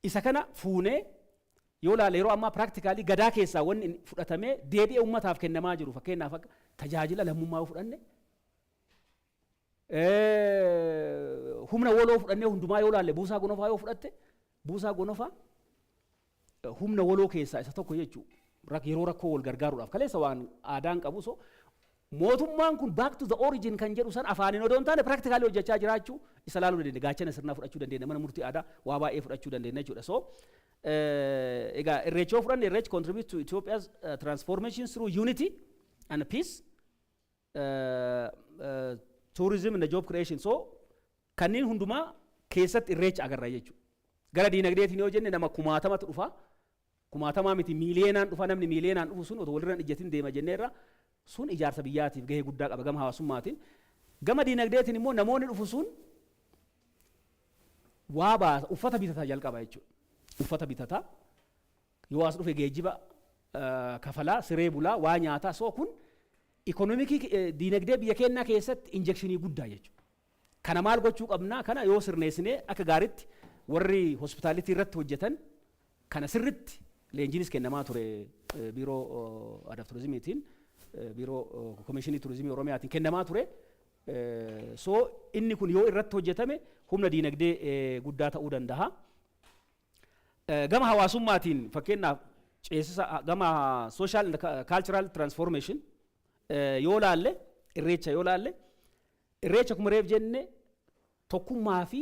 Isa kana fuunee yoo ilaale, yeroo ammaa practically Gadaa keessaa wanni fudhatamee deebi'ee uummataaf kennamaa jiru, fakkeenyaaf akka tajaajila lammummaa yoo fudhanne, humna waloo fudhannee hundumaa yoo ilaalle, Buusaa Gonofaa yoo fudhatte, Buusaa Gonofaa humna waloo keessaa isa tokko jechuudha. Yeroo rakkoo wal gargaaruudhaaf kaleessa waan aadaan qabu. So mootummaan kun back to the origin kan jedhu san afaaniin odoo hin taane practically hojjechaa jiraachuu isa laaluu dandeenya. Gaachana sirnaa fudhachuu dandeenya. Mana murtii aadaa waa baay'ee fudhachuu dandeenya jechuudha. So egaa Irreecha yoo fudhanne, Irreechi contribute to Ethiopia's transformation through unity and peace, tourism and job creation. So kanneen hundumaa keessatti Irreecha agarra jechuudha. Gara diinagdeetiin yoo jenne, nama kumaatamatu dhufa. Kumaatamaa miti, miiliyeenaan dhufa. Namni miiliyeenaan dhufu sun otoo walirra hin ijjatin deema jenneerra, sun ijaarsa biyyaatiif gahee guddaa qaba gama hawaasummaatiin. Gama diinagdeetiin immoo namoonni dhufu sun waa baasa, uffata bitataa jalqaba jechuudha. Uffata bitataa, yoo as dhufe geejjiba kafalaa, siree bulaa, waa nyaataa. So kun economicii, diinagdee biyya keenyaa keessatti injectionii guddaa jechuudha. Kana maal gochuu qabnaa? Kana yoo sirneessinee akka gaariitti warri hospitality irratti hojjetan kana sirritti leenjiinis kennamaa ture, biiroo aadaa fi turizimiitiin, biiroo komishinii turizimii Oromiyaatiin kennamaa ture. So inni kun yoo irratti hojjetame humna diinagdee guddaa ta'uu danda'a. Gama hawaasummaatiin, fakkeenyaaf ceesisa gama social and cultural transformation yoo laalle, Irreecha yoo laalle, Irreecha kuma reef jenne tokkummaa fi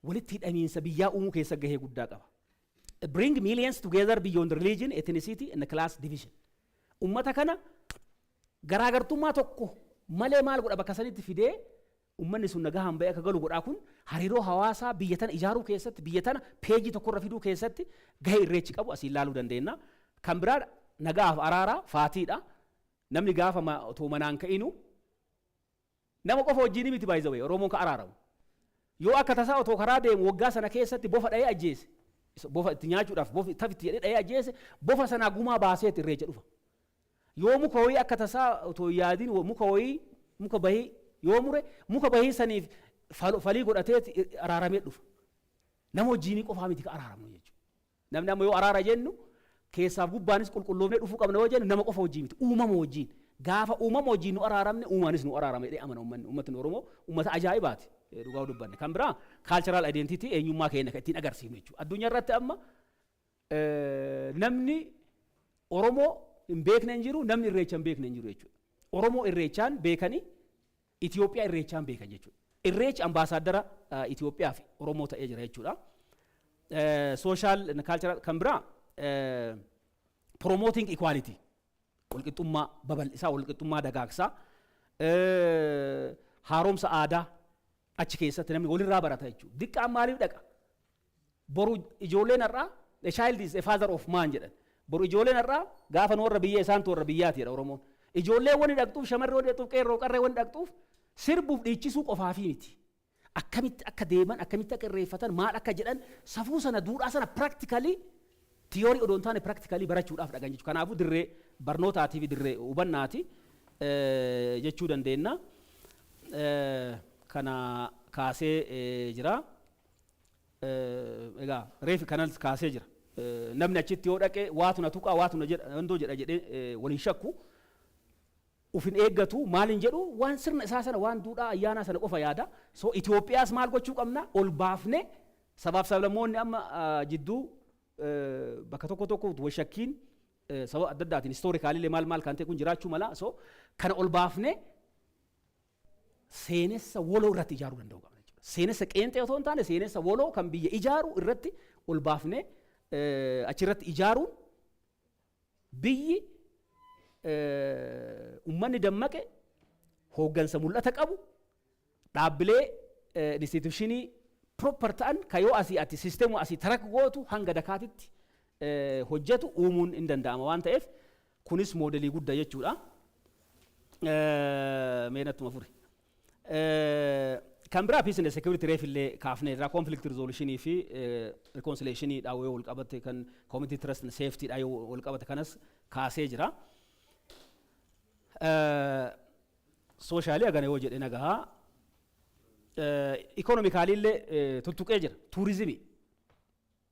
walitti hidhamiinsa biyyaa uumuu keessa gahee guddaa qaba. Bring millions together beyond religion, ethnicity and class division. Ummata kana garaagartummaa tokko malee maal godha? Bakka sanitti fidee ummanni sun nagaa hamba'ee akka galu godhaa. Kun hariiroo hawaasaa biyya tana ijaaruu keessatti, biyya tana peejii tokkorra fiduu keessatti gahee Irreechi qabu asii ilaaluu dandeenya. Kan biraa nagaaf araaraa faatiidha. Namni gaafa otoo manaan ka'inu nama qofa wajjin miti baay'ee Oromoon ka araaramu. Yoo akka tasaa otoo karaa deemu waggaa sana keessatti bofa dha'ee ajjeese, bofa itti nyaachuudhaaf bofa tafitti jedhee dha'ee ajjeese, bofa sanaa gumaa baaseeti Irreecha dhufa. Yoo muka wayii akka tasaa otoo yaadin muka wayii, muka bahii yoo mure, muka bahii saniif falii godhateeti araaramee dhufa. Nama wajjiinii qofaa miti ka araaramnu jechuudha. Namni amma yoo araara jennu keessaaf gubbaanis qulqulloofnee dhufuu qabna yoo jennu, nama qofa wajjin miti, uumama wajjin. Gaafa uumama wajjin nu araaramne, uumaanis nu araarame jedhee amana uummanni. Uummatni Oromoo uummata ajaa'ibaati dhugaa dubbanne. Kan biraa cultural identity, eenyummaa keenya kan ittiin agarsiifnu jechuudha. Addunyaa irratti amma namni Oromoo hin beekne hin jiru, namni Irreecha hin beekne hin jiru jechuudha. Oromoo Irreechaan beekanii, Itoophiyaa Irreechaan beekan jechuudha. Irreechi ambaasaaddara Itoophiyaa fi Oromoo ta'ee jira jechuudha. Social cultural kan biraa promoting equality, walqixxummaa babal'isaa, walqixxummaa dagaagsaa, haaromsa aadaa achi keessatti namni walirraa barata jechuudha. Diqqaan maaliif dhaqa? Boru ijoolleen har'aa, "The child is a father of man" jedhan. Boru ijoolleen har'aa gaafa nu warra biyya isaantu warra biyyaati jedha Oromoon. Ijoollee wani dhaqxuuf, shamarree wani dhaqxuuf, qeerroo qarree wani dhaqxuuf sirbuuf dhiichisuu qofaafii miti. Akkamitti akka deeman, akkamitti akka irreeffatan, maal akka jedhan, safuu sana, duudhaa sana practically, theory odoo hin taane practically barachuudhaaf dhaqan jechuudha. Kanaafuu dirree barnootaatii fi dirree hubannaati jechuu dandeenya. Kana kaasee jira. Egaa reefi kanas kaasee jira. Namni achitti yoo dhaqe waatu na tuqaa, waatu na jedha, wandoo jedha jedhee waliin shakku. Ufin eeggatu, maal hin jedhu, waan sirna isaa sana, waan duudhaa ayyaanaa sana qofa yaada. So Itoophiyaas maal gochuu qabna? Ol baafne sabaaf sablammoonni amma jidduu bakka tokko tokko wal shakkiin sababa adda addaatiin historically maal maal kan ta'e kun jiraachuu mala. So kana ol baafne seenessa woloo irratti ijaaruu danda'uu qabna jechuudha. Seenessa qeenxee otoo hin taane, seenessa woloo kan biyya ijaaru irratti ol baafne achirratti ijaaruun biyyi ummanni dammaqe, hooggansa mul'ata qabu, dhaabbilee institution proper ta'an ka yoo asii ati sisteemu asii tarak gootu hanga dakaatitti hojjetu uumuun hin danda'ama waan ta'eef, kunis moodelii guddaa jechuudha. Meenattuma furi. Kan biraa peace and security reef illee kaafne irraa, conflict resolution fi reconciliation dha yoo wal qabate, kan community trust and safety dha yoo wal qabate kanas kaasee jira. Socially agana yoo jedhe nagahaa. Economically illee tuttuqee jira. Turizimii.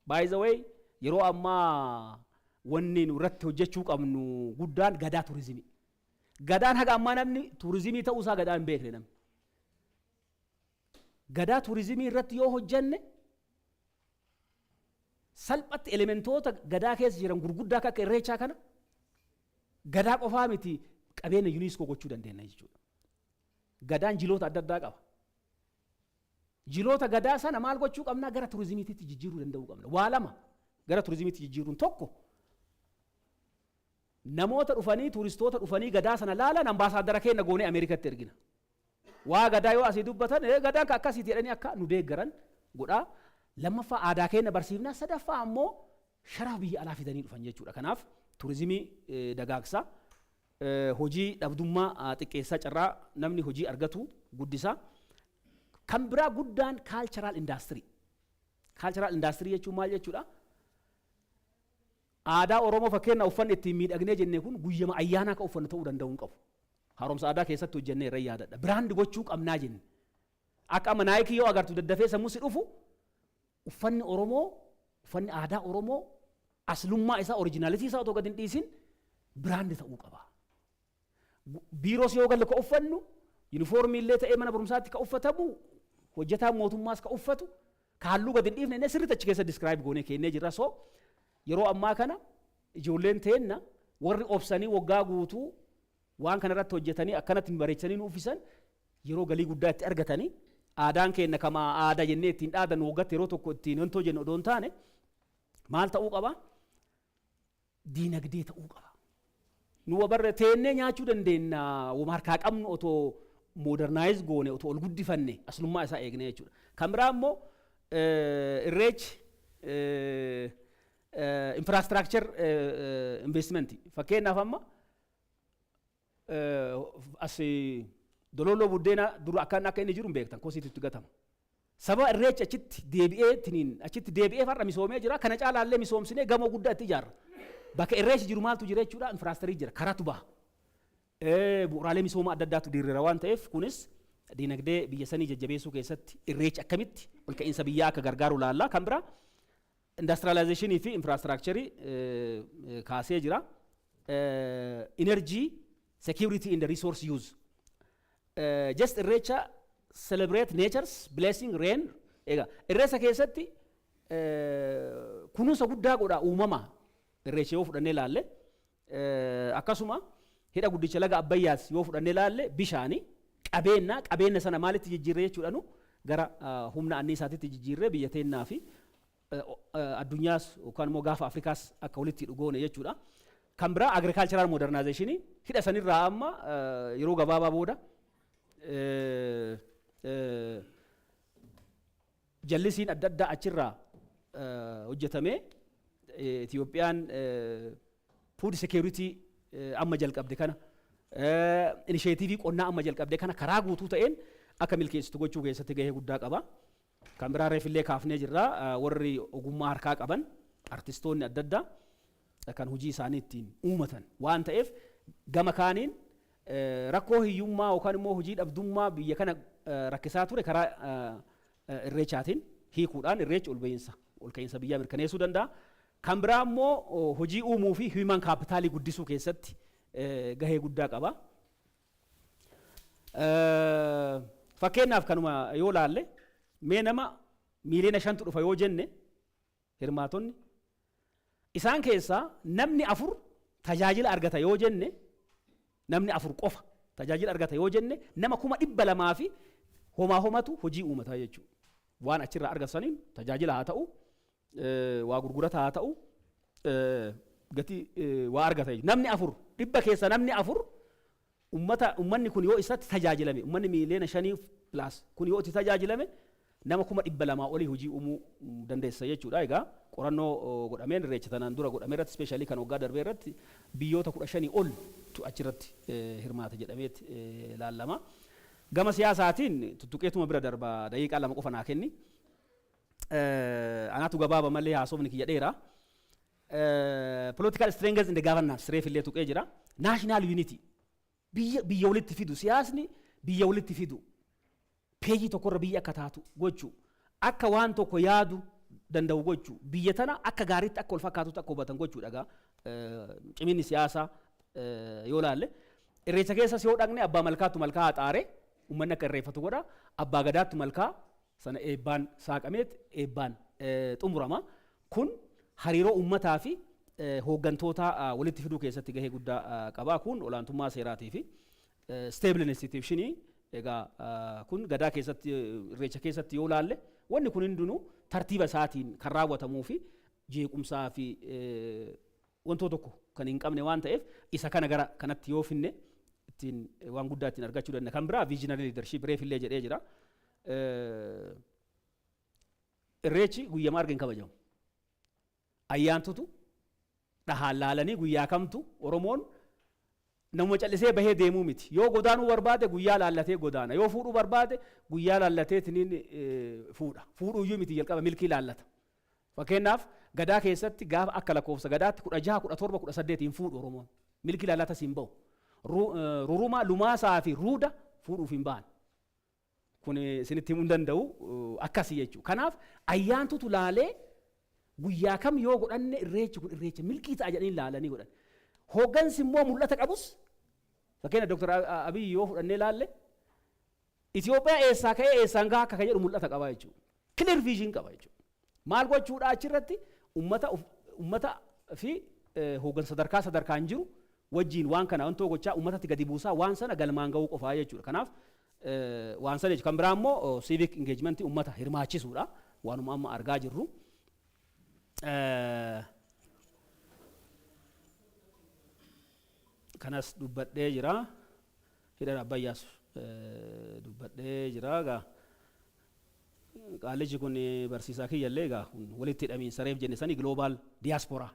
By the way, yeroo ammaa wanni nu irratti hojjechuu qabnu guddaan gadaa turizimii. Gadaan haga ammaa namni turizimii ta'uusaa gadaa hin beekne namni. Gadaa turizimii irratti yoo hojjenne, salphatti elementoota gadaa keessa jiran gurguddaa akka Irreechaa kana gadaa qofaa miti, qabeenya UNESCO gochuu dandeenya jechuudha. Gadaan jiloota adda addaa qaba. Jiloota gadaa sana maal gochuu qabna? Gara turizimiitti jijjiiruu danda'uu qabna. Waa lama gara turizimiitti jijjiiruun: tokko, namoota dhufanii, turistoota dhufanii gadaa sana laalan ambaasaaddara keenya goonee Ameerikatti ergina. Waa gadaa yoo asii dubbatan, gadaan akkasiiti jedhanii akka nu deeggaran godhaa. Lammaffaa, aadaa keenya barsiifna. Sadaffaa ammoo sharafa biyya alaa fidanii dhufan jechuudha. Kanaaf turizimii dagaagsa. Hojii dhabdummaa xiqqeessaa, carraa namni hojii argatu guddisa. Kan biraa guddaan cultural industry. Cultural industry jechuun maal jechuudha? Aadaa Oromoo, fakkeenya uffanni ittiin miidhagnee jennee kun guyyama ayyaanaa akka uffannu ta'uu danda'uu hin qabu. Haaromsa aadaa keessatti hojjennee irra yaadadha. Brand gochuu qabnaa jenne. Akka amma Nike yoo agartu daddafee sammuu si dhufu, uffanni Oromoo, uffanni aadaa Oromoo aslummaa isaa, originality isaa otoo gadi hin dhiisin brand ta'uu qaba. Biiroos yoo galle ka uffannu, yuunifoormii illee ta'ee mana barumsaatti ka uffatamu, hojjetaan mootummaas ka uffatu. Ka halluu gadi hin dhiifne sirriitti achi keessa describe goonee kennee jirra. So yeroo ammaa kana ijoolleen teenna warri obsanii waggaa guutuu waan kana irratti hojjetanii akkanatti bareechanii nu uffisan, yeroo galii guddaa itti argatanii, aadaan keenya kama aadaa jennee ittiin dhaadannu waggaatti yeroo tokko ittiin hontoo jennu odoo hin taane, maal ta'uu qaba? Diinagdee ta'uu qaba. Nu barre teennee nyaachuu dandeenya, wama harkaa qabnu otoo modernize goone, otoo ol guddifanne, aslummaa isaa eegne jechuudha. Kan biraa immoo irreechi infrastructure investment. Fakkeenyaaf, amma as Dololoo buddeena dura akkan akka inni jiru hin beektan, kosiitu itti gatama. Sababa irreechi achitti deebi'ee tiniin achitti deebi'ee har'a misoomee jira. Kana caalaallee misoomsinee gamoo guddaa itti ijaarra. Bakka irreechi jiru maaltu jira jechuudha? Infrastructure jira, karaatu baha. Bu'uuraalee misoomaa adda addaatu diriira waan ta'eef, kunis diinagdee biyya sanii jajjabeessuu keessatti irreechi akkamitti ol ka'iinsa biyyaa akka gargaaru laalla. Kan biraa industrialization fi infrastructure kaasee jira. Energy security in the resource use. Just irreecha celebrate nature's blessing, rain. Egaa irreessa keessatti kunuunsa guddaa godha uumama irreecha yoo fudhannee ilaalle. Akkasuma hidha guddicha laga Abbayyaas yoo fudhannee ilaalle, bishaani qabeenya sana maalitti jijjiirree jechuudha? Nu gara humna anniisaatitti jijjiirree biyya teennaa fi addunyaas yookaan immoo gaafa Afrikaas akka walitti dhugoone jechuudha. Kan biraa agricultural modernization, hidha sanirraa amma yeroo gabaabaa booda jallisiin adda addaa achirraa hojjetamee Itiyoophiyaan food security amma jalqabde kana, initiative qonnaa amma jalqabde kana karaa guutuu ta'een akka milkeessitu gochuu keessatti gahee guddaa qaba. Kan biraa reefillee kaafnee jirra, warri ogummaa harkaa qaban, artistoonni adda addaa kan hojii isaanii ittiin uumatan waan ta'eef, gama kaaniin rakkoo hiyyummaa yookaan immoo hojii dhabdummaa biyya kana rakkisaa ture karaa irreechaatiin hiikuudhaan irreechi ol ka'iinsa biyyaa mirkaneessuu danda'a. Kan biraa immoo hojii uumuu fi human capital guddisuu keessatti gahee guddaa qaba. Fakkeenyaaf, kanuma yoo laalle, mee nama 5 miiliyoona dhufa yoo jenne, hirmaatonni isaan keessaa namni afur tajaajila argata yoo jenne, namni afur qofa tajaajila argata yoo jenne, nama 200,000 fi homaa homatu hojii uumataa jechuudha. Waan achirraa argataniin tajaajila haa ta'u, waa gurgurata haa ta'u, gatii waa argata jechuudha. Namni afur, dhibba keessa namni afur, ummanni kun yoo isatti tajaajilame, ummanni 5 miiliyoona plus kun yoo itti tajaajilame, nama 200,000 olii hojii uumuu dandeessa jechuudha. Egaa qorannoo godhameen irreecha tanaan dura godhame irratti, specially kan waggaa darbee irratti, biyyoota 15 ol tu achirratti hirmaata jedhameet laallama. Gama siyaasaatiin tuttuqeetuma bira darba, daqiiqaa 2 qofa naa kenni. Anaatu gabaaba malee haasofni kiyya dheeraa. Political strengths in the governance reefillee tuqee jira. National unity, biyya biyya walitti fidu, siyaasni biyya walitti fidu, peejii tokkorra biyya akka taatu gochuu, akka waan tokko yaadu danda'u gochuu, biyya tana akka gaariitti akka wal fakkaatutti akka hubatan gochuudha. Egaa ciminni siyaasaa yoo laalle, irreecha keessas yoo dhaqne, abbaa malkaattu malkaa haxaare uummanni akka irreeffatu godha. Abbaa gadaattu malkaa sana eebbaan saaqameet eebbaan xumurama. Kun hariiroo uummataa fi hooggantoota walitti fiduu keessatti gahee guddaa qaba. Kun olaantummaa seeraatii fi stable institution. Egaa kun gadaa keessatti, irreecha keessatti yoo laalle, wanni kun hundinuu tartiiba isaatiin kan raawwatamuu fi jeequmsaa fi wantoota tokko kan hin qabne waan ta'eef, isa kana gara kanatti yoo finne ittiin waan guddaa ittiin argachuu danda'a. Kan biraa visionary leadership reefillee jedhee jira. Irreechi guyyamaa arga hin kabajamu. Ayyaantutu dhahaan laalanii guyyaa kamtu Oromoon nama callisee bahee deemuu miti. Yoo godaanuu barbaade guyyaa laallatee godaana. Yoo fuudhuu barbaade guyyaa laallatee tiniin fuudha. Fuudhuuyyuu miti, jalqaba milkii laallata. Fakkeenyaaf, gadaa keessatti gaafa akka lakkoofsa gadaatti 16, 17, 18 hin fuudhu Oromoon. Milkii laallatas hin bahu. Ruruma, lumaasaa fi ruuda fuudhuuf hin bahan. Kun isinitti himuu hin danda'u, akkasii jechuudha. Kanaaf ayyaantutu laalee guyyaa kam yoo godhanne irreechi kun irreecha milkii ta'a jedhanii laalanii godhan. Hooggansi immoo mul'ata qabus, fakkeenya Dr. Abiyyi yoo fudhannee laalle, Itoophiyaa eessaa ka'ee eessaan gahaa akka jedhu mul'ata qabaa jechuudha. Clear vision qaba jechuudha. Maal gochuudha? Achirratti ummata fi hooggansa sadarkaa sadarkaan jiru wajjiin waan kana wantoo gochaa ummatatti gadi buusaa waan sana galmaan ga'uu qofaa jechuudha. Kanaaf waan sana jechuudha. Kan biraa immoo civic engagement, ummata hirmaachisuudha. Waanuma amma argaa jirru. Kanas dubbadhee jira. Hidha Abbayyaas dubbadhee jira. Egaa qaalichi kun barsiisaa kiyyallee, egaa kun walitti hidhamiinsa reef jenne sani, global diaspora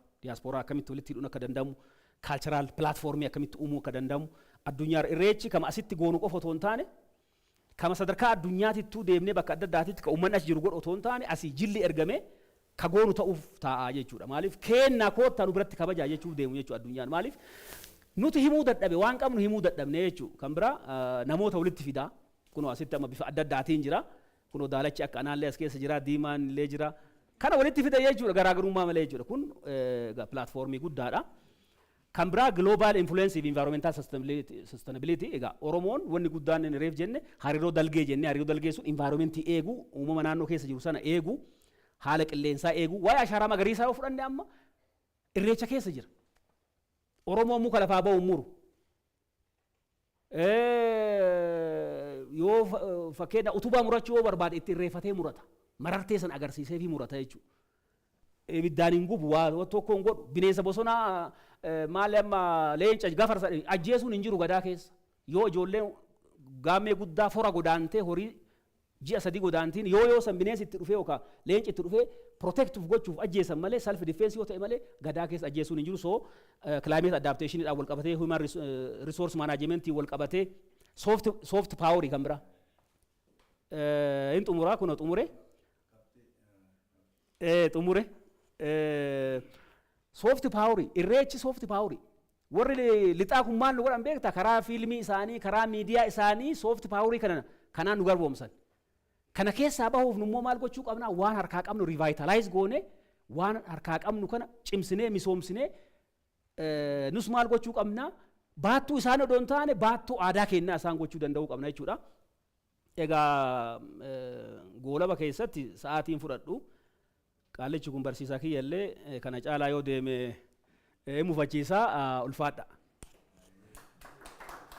akkamitti walitti hidhuun akka danda'amu, cultural platformii akkamitti uumuu akka danda'amu, addunyaa irreechi kama asitti goonu qofa otoo hin taane, kama sadarkaa addunyaatittuu deemnee bakka adda addaatitti ka uummanni as jiru godhu otoo hin taane, asii jilli ergamee ka goonu ta'uuf taa'aa jechuudha. Maaliif? Keennaa koottaa nu biratti kabajaa jechuuf deemu jechuudha addunyaan. Maaliif? Nuti himuu dadhabe, waan qabnu himuu dadhabne jechuudha. Kan biraa namoota walitti fidaa. Kunoo asitti amma bifa adda addaatiin jira. Kunoo daalachi akka anaallee as keessa jira, diimaan illee jira. Kana walitti fida jechuudha, garaagarummaa malee jechuudha. Kun platformii guddaadha. Kan biraa global influence fi environmental sustainability. Egaa Oromoon wanni guddaan inni reef jenne hariiroo dalgee jenne, hariiroo dalgee sun environmentii eeguu, uumama naannoo keessa jiru sana eeguu, haala qilleensaa eeguu, waa'ee ashaaraa magariisaa yoo fudhanne amma irreecha keessa jira. Oromoon muka lafaa ba'u muru. Yoo fakkeenya utubaa murachuu yoo barbaade itti irreeffatee murata. Marartee sana agarsiisee fi murata jechuudha. Ibiddaan hin gubu, waa tokko hin godhu. Bineensa bosonaa maali amma leenca gafarsa ajjeesuun hin jiru gadaa keessa. Yoo ijoolleen gaammee guddaa fora godaantee horii ji'a 3 godaantiin yoo san bineensi itti dhufee yookaan leenci itti dhufee protectuuf gochuuf ajjeesan malee, self defense yoo ta'e malee, gadaa keessa ajjeesuun hin jiru. So climate adaptation wal qabatee, human resource management wal qabatee, soft power kan biraa. Hin xumuraa, kunoo xumure. Xumure. Soft power, irreechi soft power. Warri lixaa kun maal nu godhan beektaa? Karaa fiilmii isaanii, karaa miidiyaa isaanii soft power kana kanaan nu garboomsan. Kana keessaa bahuuf immoo maal gochuu qabna? Waan harkaa qabnu revitalize goone, waan harkaa qabnu kana cimsinee misoomsinee, nus maal gochuu qabna? Baattuu isaan odoo hin taane baattuu aadaa kennaa isaan gochuu danda'uu qabna jechuudha. Egaa goolaba keessatti sa'aatiin fudhadhu. Qaalichi kun barsiisaa kiyyallee kana caalaa yoo deeme mufachiisaa, ulfaadha.